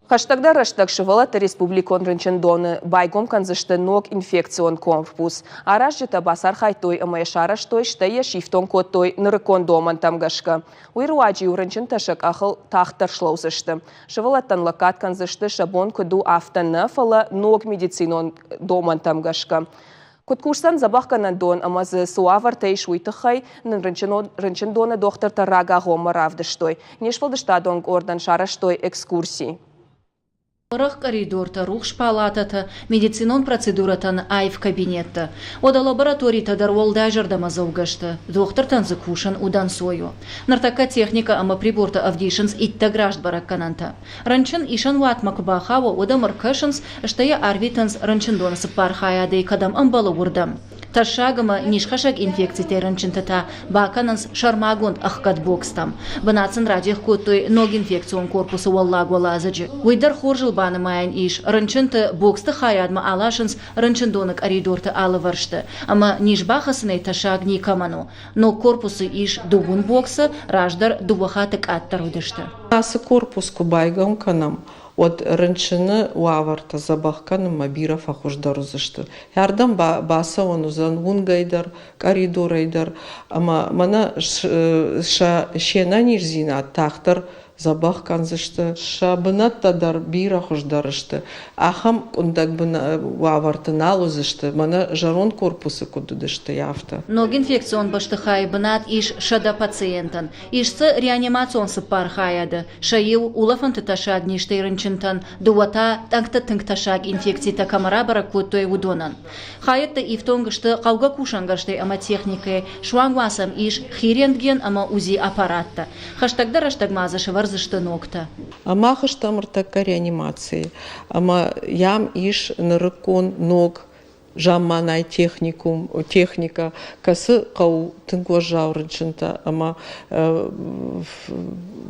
Хӕстӕгдӕр рӕстӕг сывӕллӕтты республикон рынчындоны байгом кӕндзысты ног инфекцион корпус. Аразджытӕ бацархайдтой ӕмӕ йӕ сарӕзтой, стӕй йӕ сифтонг кодтой нырыккон домӕнтӕм гӕсгӕ. Уый руаджы-иу рынчынтӕ сӕ къахыл тагъддӕр слӕудзысты. Сывӕллӕттӕн лӕггад кӕндзысты, сӕ бон куыд у, афтӕ нӕ, фӕлӕ ног медицинон домӕнтӕм гӕсгӕ. Куыд кусдзӕн дзӕбӕхгӕнӕндон ӕмӕ дзы цы уавӕртӕ ис, уый тыххӕй нын рынчындоны дохтыртӕ рагагъоммӕ равдыстой. Не сфӕлдыстадон къордӕн сарӕзтой экскурси. Уӕрӕх къӕридортӕ, рухс палатӕтӕ, медицинон процедурӕтӕн аив кабинеттӕ. Уӕдӕ лабораторитӕ дӕр уӕлдай зӕрдӕмӕдзӕугӕ сты, дохтыртӕн дзы кусын удӕнцой у. Ныртӕккӕ техникӕ ӕмӕ прибортӕ ӕвдисынц иттӕг раст бӕрӕггӕнӕнтӕ. Рынчын исӕн уатмӕ куы бахауы, уӕд ӕм ӕркӕсынц, стӕй йӕ арвитынц рынчындоны цыппар хайадӕй кӕдӕм ӕмбӕлы, уырдӕм. Тӕссаг ӕмӕ низхӕссӕг инфекцитӕй рынчынты та бакӕнынц сӕрмагонд ӕхгӕд бокстӕм. Бынат сын радих кодтой ног инфекцион корпусы уӕллаг уӕладзыджы. Уый дӕр хорзыл банымайӕн ис, рынчынты боксты хайадмӕ аласынц рынчындоны къӕридорты алывӕрсты ӕмӕ низ бахӕцынӕй тӕссаг никӕмӕн у. Ног корпусы ис дыууын боксы, раздӕр дыууӕ хатты къаддӕр уыдысты. Ацы корпус куы байгом кӕнӕм, уӕд рынчыны уавӕртӕ дзӕбӕх кӕнынмӕ бирӕ фӕхуыздӕр уыдзысты. Ардӕм бацӕуӕн уыдзӕн уынгӕй дӕр, къӕридорӕй дӕр ӕмӕ мӕнӕ се нӕниздзинад тагъддӕр дзӕбӕх кӕндзысты. Сӕ бынӕттӕ дӕр бирӕ хуыздӕр сты. Ахӕм къуындӕг уавӕрты нал уыдзысты, мӕнӕ зӕронд корпусы куыд уыдысты, афтӕ. Ног инфекцион бӕстыхайы бынат ис 100 пациентӕн. Ис дзы реанимацион цыппар хайады. Сӕ иу улӕфӕнты тӕссаг низтӕй рынчынтӕн, дыууӕ та тъӕнгты тынг тӕссаг инфекцитӕ кӕмӕ рабӕрӕг кодтой, уыдонӕн. Хайӕдтӕ ифтонг сты хъӕугӕ кусӕнгӕрзтӕй ӕмӕ техникӕйӕ, суанг ма сӕм ис хи рентген ӕмӕ УЗИ-аппараттӕ. Хӕстӕгдӕр рӕстӕг ма дзы сӕвӕрдзысты ногтӕ. Мах стӕм ӕртӕккӕ реанимацийы ӕмӕ йӕм ис нырыккон ног замманай техникум, техникӕ, кӕцы хъӕуы тынг уӕззау рынчынтӕ ӕмӕ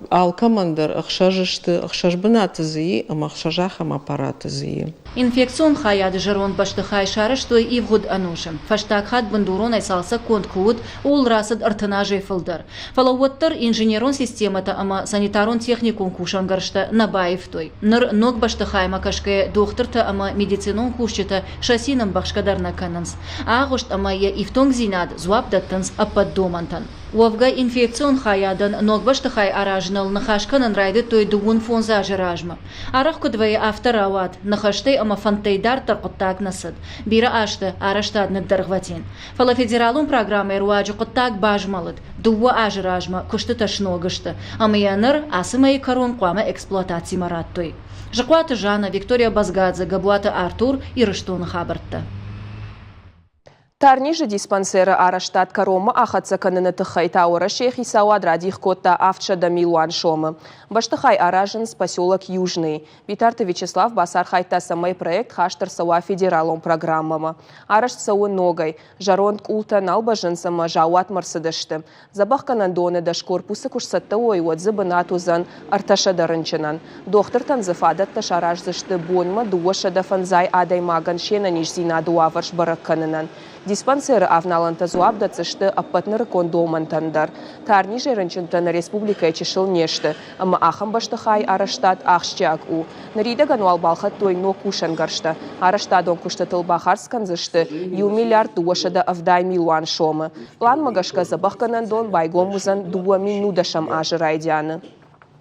алкӕмӕн дӕр ӕхсӕз сты, ӕхсӕз бынаты дзы и ӕмӕ ӕхсӕз ахӕм аппараты дзы и. Инфекцион хайады зӕронд бӕстыхай сарӕзтой ивгъуыд ӕнусы. Фӕстаг хатт бындуронӕй цалцӕггонд куы уыд, ууыл рацыд 30 азӕй фылдӕр. Фӕлӕ уӕддӕр инженерон системӕтӕ ӕмӕ санитарон-техникон кусӕнгӕрзтӕ нӕ баивтой. Ныр ног бӕстыхаймӕ кӕсгӕйӕ дохтыртӕ ӕмӕ медицинон кусджытӕ сӕ цин ӕмбӕхсгӕ дӕр нӕ кӕнынц. Агъуыст ӕмӕ йӕ ифтонгдзинад дзуапп дӕттынц ӕппӕт домӕнтӕн. Уӕвгӕ инфекцион хайадӕн ног бӕстыхай аразыныл ныхас кӕнын райдыдтой дыууын фондз азы размӕ. Арӕх куыд вӕййы, афтӕ рауад, ныхӕстӕй ӕмӕ фӕндтӕй дарддӕр хъуыддаг нӕ цыд. Бирӕ азты арӕзтад ныддӕргъвӕтин. Фӕлӕ федералон программӕйы руаджы хъуыддаг базмӕлыд. Дыууӕ азы размӕ куыстытӕ сног сты, ӕмӕ йӕ ныр ацы мӕйы кӕрон хъуамӕ эксплуатацимӕ радтой. Зыхъуаты Жанна, Виктория Базгадзе, Габуаты Артур, Ирыстоны хабӕрттӕ. Тарнизы диспансеры арӕзтад кӕронмӕ ахӕццӕ кӕныны тыххӕй та Уӕрӕсейы хицауад радих кодта 700 милуан сомы. Бӕстыхай аразынц поселок Южный. Битарты Вячеслав бацархайдта, цӕмӕй проект хаст ӕрцӕуа федералон программӕмӕ. Арӕзт цӕуы ногӕй. Зӕронд къултӕ нал бӕззынц ӕмӕ заууатмӕ рцыдысты. Дзӕбӕхгӕнӕндоны дӕс корпусы куы сцӕттӕ уой, уӕд дзы бынат уыдзӕн 300 рынчынӕн. Дохтыртӕн дзы фадӕттӕ сараздзысты бонмӕ 250 адӕймагӕн се нӕниздзинады уавӕр сбӕрӕг кӕнынӕн. Диспансеры авналӕнтӕ дзуапп дӕтдзысты ӕппӕт нырыккон домӕнтӕн дӕр. Тарнизӕй рынчынтӕ нӕ республикӕйы чысыл не сты, ӕмӕ ахӕм бӕстыхайы арӕзтад ахсджиаг у. Ныридӕгӕн уал балхӕдтой ног кусӕнгӕрзтӕ. Арӕзтадон куыстытыл бахардз кӕндзысты иу миллиард 270 милуан сомы. Пъланмӕ гӕсгӕ дзӕбӕхгӕнӕндон байгом уыдзӕн 2010 азы райдианы.